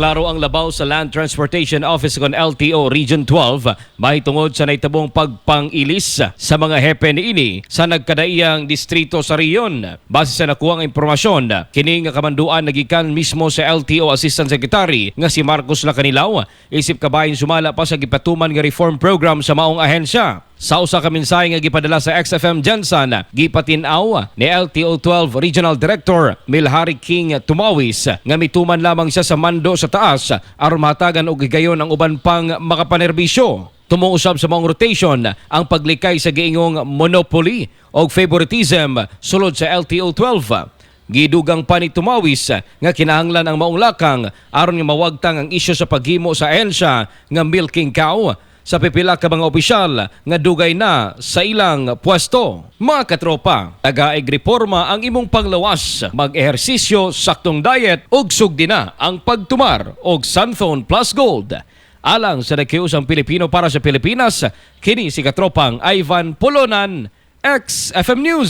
Klaro ang labaw sa Land Transportation Office kon LTO Region 12 mahitungod sa naitabong pagpangilis sa mga hepe niini sa nagkadaiyang distrito sa rehiyon. Base sa nakuhang impormasyon, kini nga kamanduan nagikan mismo sa LTO Assistant Secretary nga si Marcos Lacanilao, isip kabahin sumala pa sa gipatuman nga reform program sa maong ahensya. Sa usa ka mensahe nga gipadala sa XFM GenSan, gipatin-aw ni LTO 12 Regional Director Milhari King Tumawis nga mituman lamang siya sa mando sa taas aron mahatagan og higayon ang uban pang makapanerbisyo. Tumo usab sa maong rotation ang paglikay sa giingong monopoly o favoritism sulod sa LTO 12. Gidugang pa ni Tumawis nga kinahanglan ang maong lakang aron nga mawagtang ang isyu sa paghimo sa ahensya nga milking cow sa pipila ka mga opisyal nga dugay na sa ilang pwesto. Mga katropa, tagaig reforma ang imong panglawas, mag-ehersisyo, saktong diet ug sugdi na ang pagtumar og Xanthone Plus Gold. Alang sa nagkiusang Pilipino para sa Pilipinas, kini si katropang Ivan Polonan, XFM News.